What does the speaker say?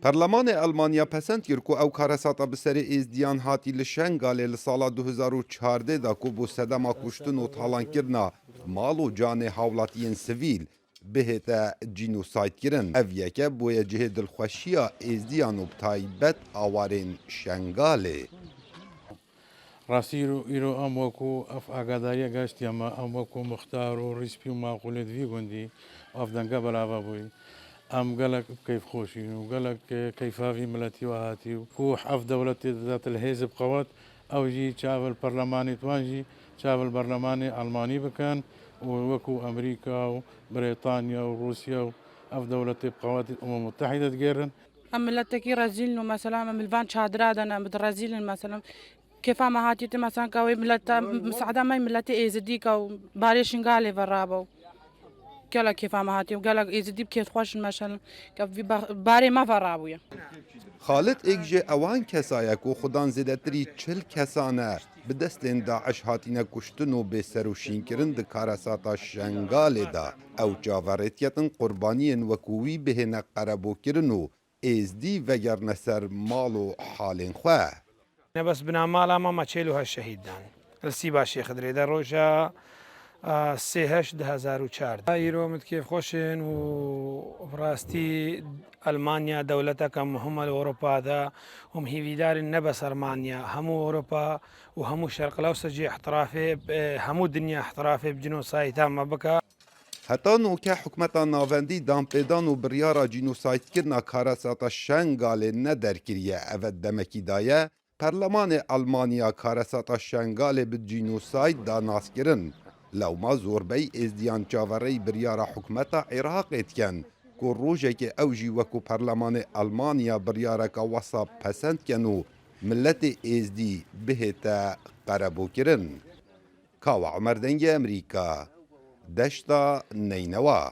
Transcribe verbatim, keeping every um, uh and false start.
Perlemanê Elmanya pesend kir ku ew karesata bi serê Êzdiyan hatî li Şengalê li sala du hezar û çardeh de ku bo sedema kuştin û talankirina mal û canê hawlatiyên sivîl bihête cînosaydkirin. Ev yeke bûye cihê dilxweşiya Êzdiyan û bi taybet awarên Şengalê. Rastî îro, îro em wekû ev agadariya gehiştiye me, em wekû muxtar û rîspî û maqûlê di vî gundî ev denge belava bûyî. Em gelek bi keyfxweşîn û gelek, e, keyfa vî miletî we hatî û ku ev dewletê dide til hêz bi qewet, ew jî çav li perlemanê wan jî, çav li berlemanê Elmanî bikin û wekû Amerîka û Brêtanya û Rûsya û ev dewletê bi qewet Umem Mutehîde digêrin. Em miletekî rezîl in û mesela em li van çadira de ne, em di rezîl in mesela. Kêfa me hatiye tê mesela ka wê mileta, misaada me miletê Êzidî ka û barê Şingalê ve rabe û gelek kêfa me hatiye û gelek Êzidî bi kêfxweş in mesela ka vî ba-, barê me ve rabûye. Xalid êk ji ewan kesa ye ku xudan zêdetirî çil kesan e bi destên DAIŞ hatine kuştin û bêserûşînkirin di karesata Şengalê de. Ew çaverêtketin qurbaniyên wekû wî bihêne qerebûkirin û Êzdî vegerine ser mal û halên xwe. Nebes bina mala me me çêl û heşt şehîd dan. Li Sîba Şêxidrê de roja, a, sê heşt du hezar û çardeh. Îro min kêfxweş in û bi rastî Elmanya dewleteke muhim e li Ewropa de û em hîvîdar in ne bes Elmanya, hemû Ewropa û hemû Şerq Lewsecê îtirafê, e, hemû dinya îtirafê bi cînosayda me bike. Heta noke hikûmeta navendî danpêdan û biryara cînosaydkirina karesata Şengalê nederkiriye. Eve demekî daye, Perlemanê Elmanya karesata Şengalê bi cînosayd da naskirin. Lewma zorbey Êzdiyan çaverêy biryara hikûmeta Iraqê dikin ku rojekê ew jî wekû Perlemanê Elmanya biryareke wesa pesend ken û miletê Êzdî bihête qerebûkirin. Kawa Omer, Dengê Emerîka, Deşta Neynewa.